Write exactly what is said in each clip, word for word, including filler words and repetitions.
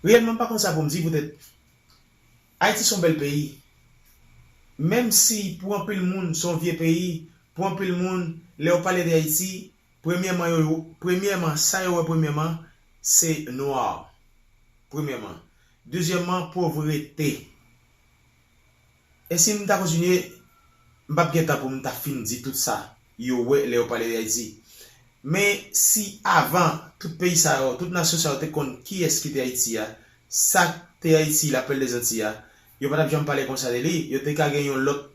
Reyèlman, m pa konn sa pou m di poutèt Ayiti se yon bèl peyi. Menm si pou anpil moun, se yon vye peyi, pou anpil moun, lè yo pale de Ayiti, premyèman, yo, premyèman, sa yo wè premyèman, se nwa. Premyèman. Dezyèmman, povrete. E si m ta kontinye, m p ap gen tan pou m ta fin di tout sa yo wè lè yo pale de Ayiti. Men si avan, tout peyi sa yo, tout nasyon sa yo te konn kiyès ki te Ayiti a, sa k te Ayiti, Lapèl dè Zanti a, yo pa t ap janm pale konsa de li. Yo te ka gen yon lòt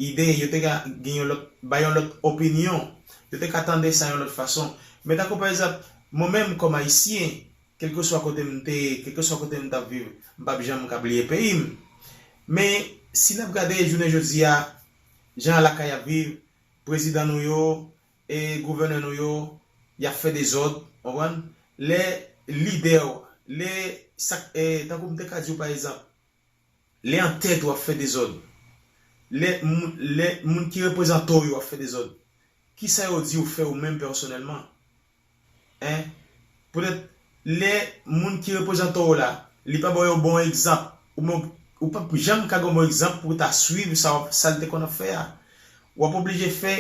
ide, yo te ka gen yon lòt, bay yon lòt opinyon. Yo te ka tande sa yon lòt fason. Men tankou pa egzanp, mwen menm kòm Ayisyen, kèlkeswa kote m te, kèlkeswa kote m t ap viv, m p ap janm ka bliye peyi m. Men, si n ap gade jounen jodi a, jan lakay ap viv, prezidan nou yo, e gouvènè nou yo, y ap fè dezòd, w konprann? Lè lidè w, lè sa k, e, tankou m te ka di w pa egzanp, lè antèt ou ap fè dezòd, lè moun, lè moun ki reprezante w yo ap fè dezòd, kisa yo di w fè ou menm pèsonèlman? Hein? Poutèt lè moun ki reprezante w la, li pa ba w yon bon egzanp, ou menm, ou p ap janm ka gen yon bon egzanp pou w ta swiv sa w ap, sa l te konn ap fè a. W ap oblije fè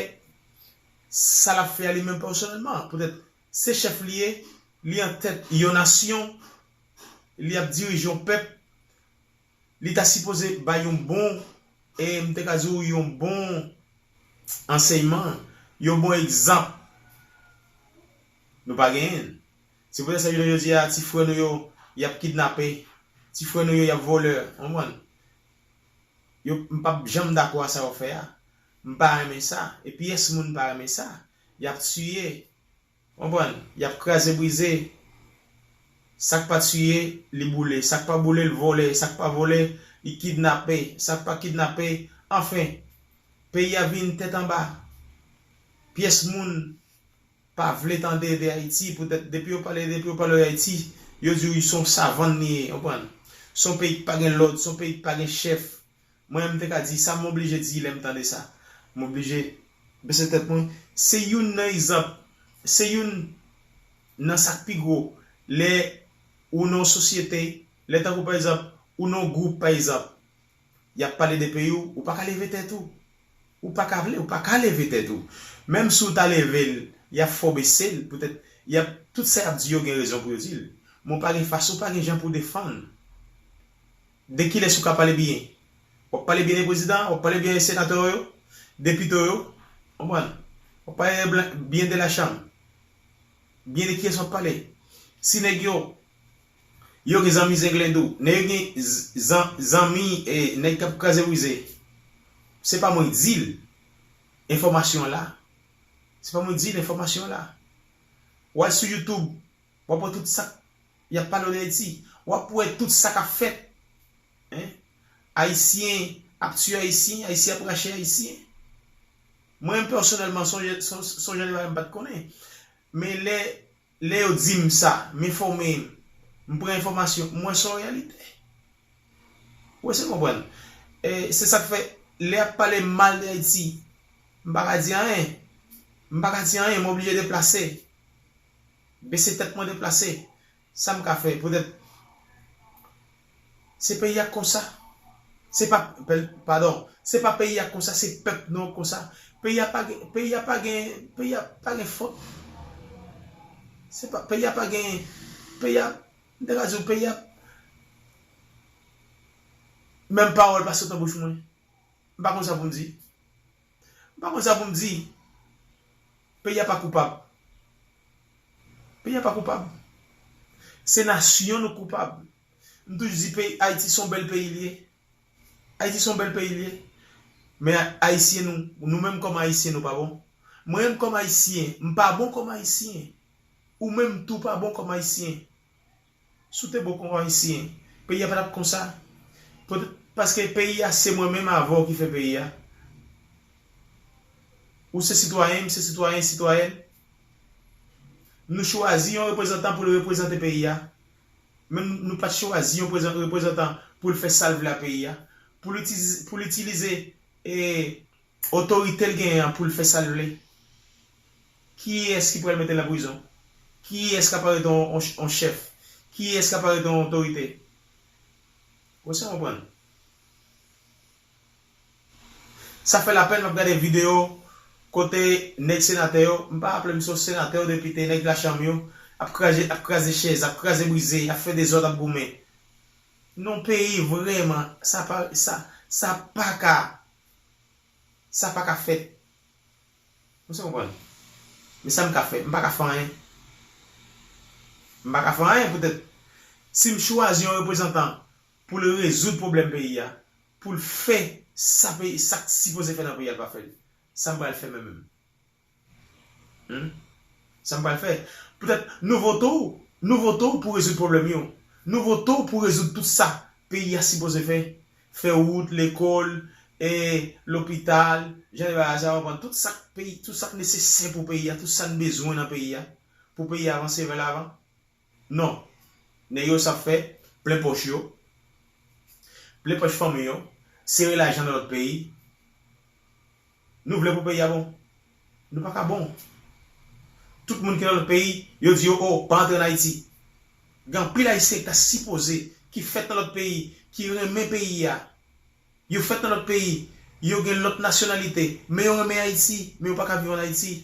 sa l ap fè a li menm pèsonèlman. Poutèt se chèf li ye, li antèt yon nasyon, li ap dirije yon pèp, li ta sipoze bay yon bon, e m te ka di w yon bon ansèyman, yon bon egzanp. Nou pa genyen l. Se poutèt sa jounen jodi a, ti frè nou yo, y ap kidnape, ti frè nou yo, y ap vòlè, w konprann? Yo, m p ap janm dakò a sa yo fè a. M pa renmen sa. E pyès moun pa renmen sa. Y ap tiye. Konprann? Y ap kraze brize. Sa k pa tiye, li boule. Sa k pa boule, l vòlè. Sa k pa vòlè, li kidnape. Sa k pa kidnape, anfen, peyi a vin tèt anba. Pyès moun pa vle tande de Ayiti, poutèt depi yo pale, depi yo pale de Ayiti, yo di w se yon savann li ye, konprann? Se yon peyi k pa gen lòd, se yon peyi k pa gen chèf. Mwen, m te ka di sa, m oblije di lè m tande sa. M oblije bese tèt mwen. Se youn nan egzanp, se youn nan sa k pi gwo. Lè ou nan yon sosyete, lè tankou pa egzanp, ou nan yon gwoup pa egzanp, y ap pale de peyi w, ou pa ka leve tèt ou. Ou pa ka vle, ou pa ka leve tèt ou. Menm si w ta leve l, y ap fè w bese l, poutèt y ap, tout sa y ap di yo gen rezon pou yo di l. Men w pa gen fason, w pa gen jan pou w defann. De kilès ou ka pale byen? W ap pale byen de prezidan, w ap pale byen de senatè yo, depite yo, w konprann? W ap pale blan-, byen de lachanm. Byen de kiyès w ap pale? Si nèg yo, yo gen zanmi zenglendo, nèg yo gen z-, zan-, zanmi, e, nèg k ap kraze brize, se pa mwen k di l, enfòmasyon an la. Se pa mwen k di l, enfòmasyon an la. W al sou YouTube, w ap wè tout sa k, y ap pale w de Ayiti. W ap wè tout sa k ap fèt. Hein? Ayisyen ap tiye Ayisyen, Ayisyen ap rache Ayisyen. Mwen menm pèsonèlman, se yon, se yon, se yon jan de bagay m pa t konnen. Men lè, lè yo di m sa, m enfòme m, m pran enfòmasyon, m wè se yon reyalite. Ou eseye konprann? E se sa k fè, lè y ap pale mal de Ayiti, m pa ka di anyen. M pa ka di anyen, m oblije deplase. Bese tèt mwen, deplase. Sa m ka fè? Poutèt se peyi a k konsa. Se pa, pe-, padon, se pa peyi a k konsa, se pèp nou k konsa. Peyi a pa gen, peyi a pa gen, peyi a pa gen fòt. Se pa, peyi a pa gen, peyi a, m te ka di w, peyi a, menm pawòl pa sot nan bouch mwen. M pa konn sa pou m di. M pa konn sa pou m di. Peyi a pa koupab. Peyi a pa koupab. Se nasyon nou koupab. M toujou di peyi, Ayiti se yon bèl peyi li ye. Ayiti se yon bèl peyi li ye. Men Ayisyen nou, nou menm kòm Ayisyen nou pa bon. Mwen menm kòm Ayisyen, m pa bon kòm Ayisyen. Ou menm tou pa bon kòm Ayisyen. Si w te bon kòm Ayisyen, peyi a pa t ap konsa. Poutèt, paske peyi a se mwen menm avè w ki fè peyi a. Ou se sitwayen, m se sitwayen, sitwayèn. Nou chwazi yon reprezantan pou l reprezante peyi a. Men nou, nou pa t chwazi yon prezan-, reprezantan pou l fè sa l vle ak peyi a. Pou l itilize, pou l itilize, e, otorite l genyen an pou l fè sa l vle. Kiyès ki pral mete l nan prizon? Kiyès k ap arete yon, yon, yon chèf? Kiyès k ap arete yon otorite? Ou se konprann? Sa fè lapèn m ap gade videyo kote nèg senatè yo, m pa raple m se yon senatè ou depite, nèg lachanm yo, ap kraze, ap kraze chèz, ap kraze brize, ap fè dezòd, ap goumen. Non peyi vrèman, sa pa, sa, sa pa ka, sa pa ka fèt. Ou se konprann? Men sa m ka fè? M pa ka fè anyen. M pa ka fè anyen poutèt si m chwazi yon reprezantan pou l rezoud pwoblèm peyi a, pou l fè sa peyi, sa k sipoze fè nan peyi a, l pa fè l. Sa m pral fè menm menm? Hmm? Sa m pral fè? Poutèt nou vote w, nou vote w pou rezoud pwoblèm yo. Nou vote w pou rezoud tout sa peyi a sipoze fè. Fè wout, lekòl, e, lopital, jan de bagay sa yo, konprann tout sa k peyi, tout sa k nesesè pou peyi a, tout sa n bezwen nan peyi a, pou peyi a avanse vè lavan. Non. Nèg yo sa ap fè plen pòch yo, plen pòch fanmi yo, sere lajan nan lòt peyi. Nou vle pou peyi a bon? Nou pa ka bon. Tout moun ki nan lòt peyi, yo di yo, "O, pa antre ann Ayiti." Gen anpil Ayisyen ki ta sipoze, ki fèt nan lòt peyi, ki renmen peyi a. Yo fèt nan lòt peyi, yo gen lòt nasyonalite, men yo renmen Ayiti, men yo pa ka viv ann Ayiti.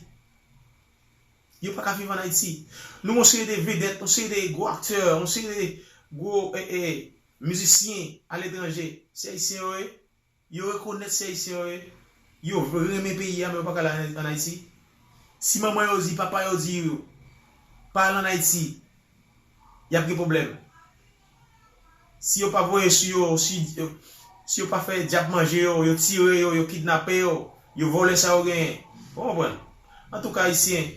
Yo pa ka viv ann Ayiti. Nou gen yon seri de vedèt, yon seri de gwo aktè, yon seri de gwo, e, e, mizisyen aletranje. Se Ayisyen yo ye. Yo rekonèt se Ayisyen yo ye. Yo renmen peyi a, men yo pa ka al ann Ayiti. Si manman yo di, papa yo di yo, pa al ann Ayiti, y ap gen pwoblèm. Si yo pa voye sou yo, si, si yo pa fè dyab manje yo, yo tire yo, yo kidnape yo, yo vòlè sa yo genyen. Ou konprann? Antouka, Ayisyen,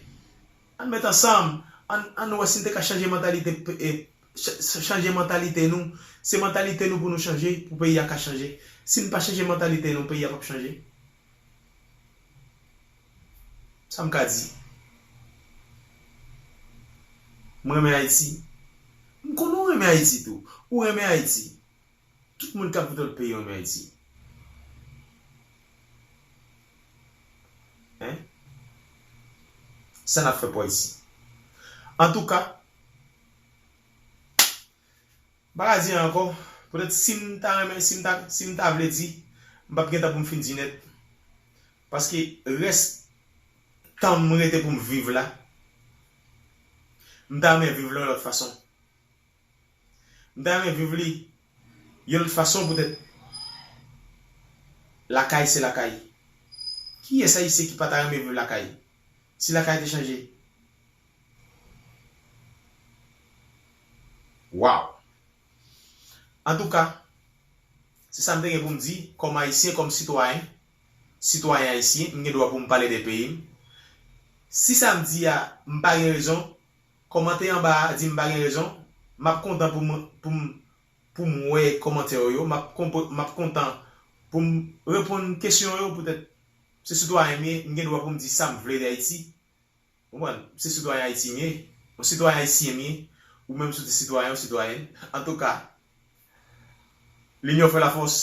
ann met ansanm, ann, ann wè si n te ka chanje mantalite, e, ch-, chanje mantalite nou. Se mantalite nou pou nou chanje, pou peyi a ka chanje. Si n pa chanje mantalite nou, peyi a p ap chanje. Sa m ka di? Mwen renmen Ayiti. M konnen w renmen Ayiti tou. Ou renmen Ayiti. Tout moun k ap viv lòt peyi renmen Ayiti. Hein? Sa n ap fè pou Ayiti? Antouka, m pa ka di anyen ankò. Poutèt si m ta renmen, si m ta, si m ta vle di, m p ap gen tan pou m fin di nèt. Paske rès tan m rete pou m viv la, m ta renmen viv l yon lòt fason. M ta renmen viv li yon lòt fason poutèt lakay se lakay. Kiyès Ayisyen ki pa ta renmen viv lakay? Si lakay te chanje? Waw! Antouka, se sa m te gen pou m di kòm Ayisyen, kòm sitwayen, sitwayen ayisyen, m gen dwa pou m pale de peyi m. Si sa m di a, m pa gen rezon, kòmante anba a, di m pa gen rezon, m ap kontan pou m, pou m, pou m wè kòmantè w yo, m ap konpre-, m ap kontan pou m reponn kesyon w yo, poutèt se sitwayen m ye, m gen dwa pou m di sa m vle de Ayiti. Ou konprann? Se sitwayen Ayiti m ye. Yon sitwayen ayisyen m ye. Ou menm si w te sitwayen, yon sitwayèn. Antouka, linyon fè lafòs.